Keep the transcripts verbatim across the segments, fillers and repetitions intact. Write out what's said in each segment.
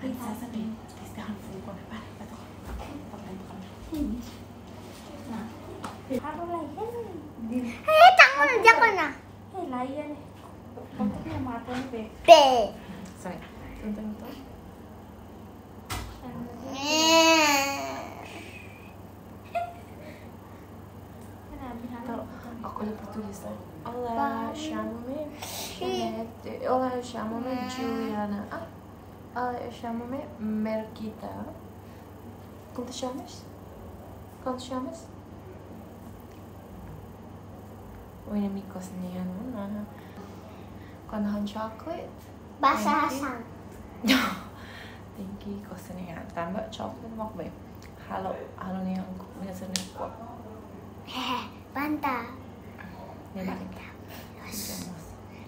Ai, sasa be. Tes tahan fungkon. Para, para, toka. Toka, toka. Hei, tangan aja kena. Hei, lain. Kontak na mata ni be. Pe. Sorry. Tonton itu. Então, olha português, tá? Olá, chamo-me Neto. Olá, eu chamo-me Juliana. Ah, olá, eu chamo-me Merquita. Como te chamas? Como te chamas? Oi, amigos, nian, não, não. Quando há um chocolate, Basa Hasan. Tenke kosong nian. Tanba chocolate mak be. Halo, halo nian, biasa ni kuat. Hehe, mantap. Ne'e balik.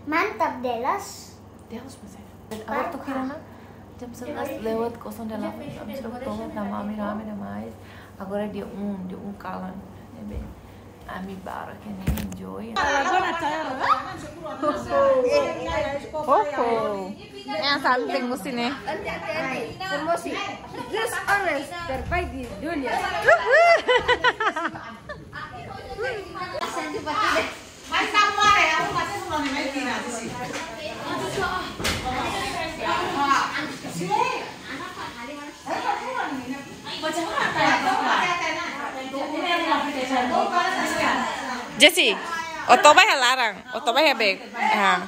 Mantap, Delos. Delos, mas é. Agora tu kira na? Jam sebelas lewat kosong delapan, jam sebelas lewat delapan, ami rame demais. Agora dia um, dia um kalan. Ne'ebé ami barak ne'e enjoy. Oho. É, sabe, tem que você, né? Promosi. Just always terbaik di dunia. Jesse, o toba iha laran, o toba iha bek. Ah.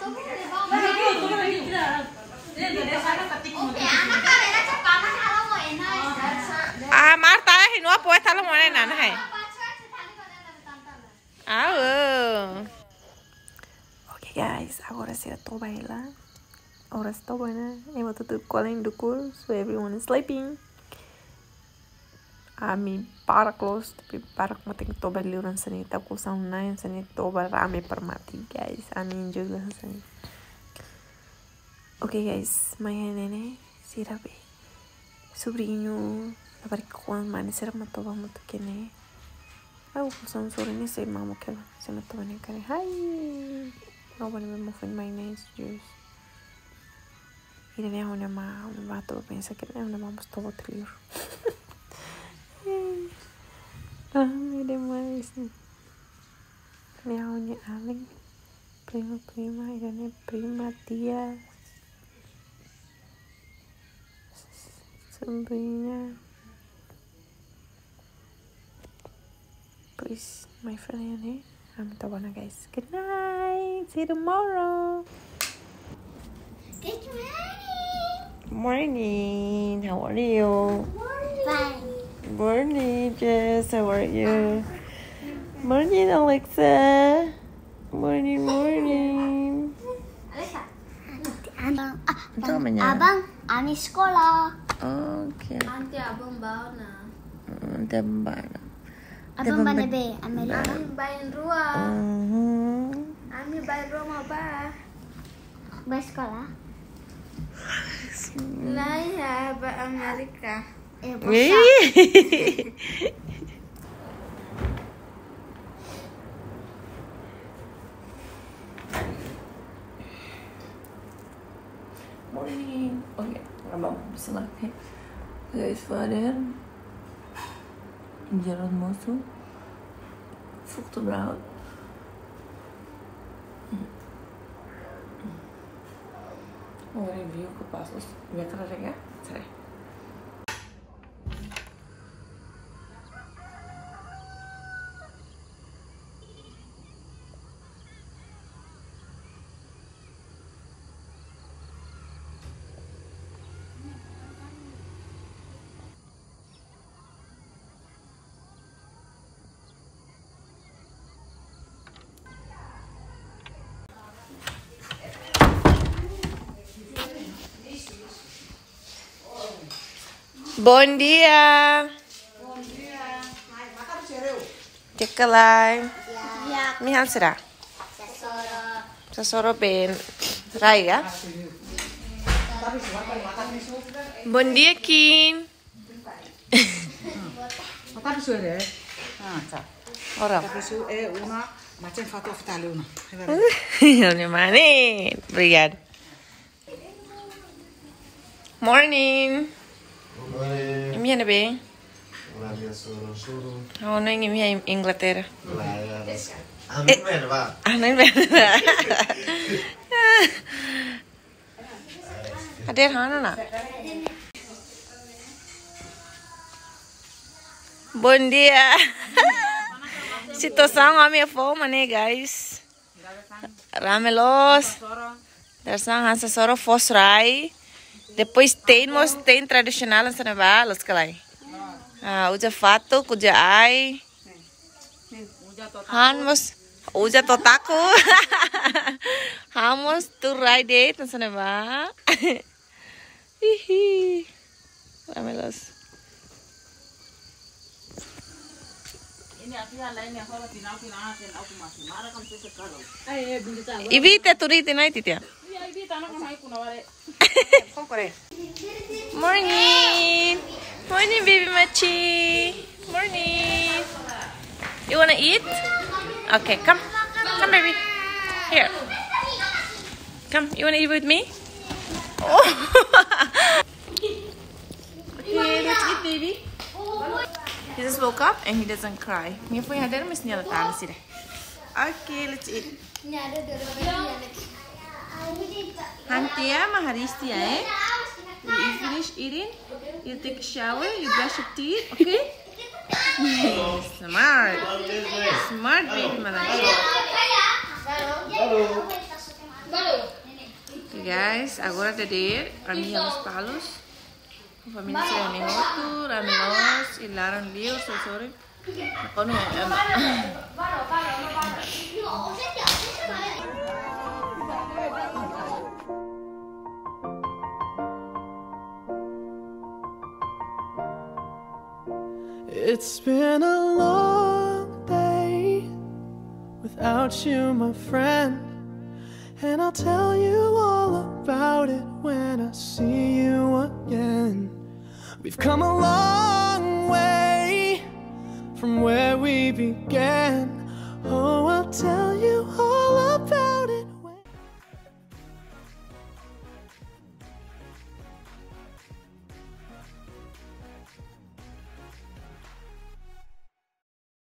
Ah, Marta, eh, no apoio tá lá, mano, não, não, é. Ah, oh. Okay, guys, agora sira toba hela. Oras toba ona, ema hotu kole dukur, so everyone is sleeping. Ami barak loos, tapi barak matenek toba liur hanesan ne'e, ita kusa na'in hanesan ne'e, toba rame para mate, guys. Ami enjoy loos hanesan ne'e. Oke, guys, mai ne'e ne'e, sira be. Sobriñu, labarik kuan mane sira mak toba hamutuk iha ne'e. Ha'u kusa sorin ne'e sei mamuk hela, sei mak toba ne'e kare. Hai. Ha'u bani be mofin mai ne'e, jus. Ida-ne'e ha'u-nia amá, ha'u-nia amá toba pensa katak ha'u-nia amá mós toba tiha liur. Rame demais ne'e. Ne'e ha'u-nia alin, prima, prima, ida-ne'e prima, tia, sobriña. Pois, mai fali ne'e, ami toba ona, guys. Good night. See you tomorrow. Good morning. Morning. How are you? Morning. Fine. Morning, Jess. How are you? Morning, Alexa. Morning, morning. Alexa. Abang, ah, Untuk abang, apanya? Abang, ami sekolah. Oke. Nanti abang bawa na. Hmm, nanti abang bawa na. Abang bawa na be, Amerika. Ami bain rua. Mhm. Ami bain rua mau ba. Ba sekolah. Lae, ya, ba Amerika. Eh, bosan. Ih. Morning. Oke, abang selak, ya. Guys, Faden. Injeran mosu. Fuk tu brown. Mau review ke pasos. Biar kerja ya. Sorry. Bom dia. Cek lai. Imi han sira. Sasoro ben. Rai ya. Bom dia, Kin. Mata bisu ya? Ah, cak. Ora. Mata bisu, eh, una macam foto foto ali una. Ini mana? Obrigado. Morning. Morning. Imi iha ne'ebé? Ha'u hanoin imi iha Inglaterra. Lae, ya. Hanoin bá. Hanoin bá. Hadeer ha'u ona. Bom dia. Situasaun ami iha foho mak ne'e, guys. Rame loos. Dadeer-saan han sasoro, foos rai. Depois te'in mós, te'in tradisionál hanesan ne'ebá, loos ka lae? Ah, uza fatuk, uza ai. Han mós, uza totaku. Han mós tuur rai de'it hanesan ne'ebá. Hihi. Rame loos. Ibi te turi te nai titia. Morning. Morning, baby Machi. Morning. You wanna eat? Okay, come. Come, baby. Here. Come, you wanna eat with me? Oh. Okay, let's eat, baby. He just woke up and he doesn't cry. Nia foin hadeer, mas nia la tangis ida. Okay, let's eat. Han tiha mak hariis tiha, eh? When you finish eating, you take a shower, you brush your teeth, okay? Smart. Smart baby, Malaysia. Okay, guys, agora dadeer, ami iha Lospalos. Família sira-ne'e hotu, rame loos, i laran liu, so sorry. Konu, em. It's been a long day without you, my friend. And I'll tell you all about it when I see you again. We've come a long way from where we began. Oh, I'll tell you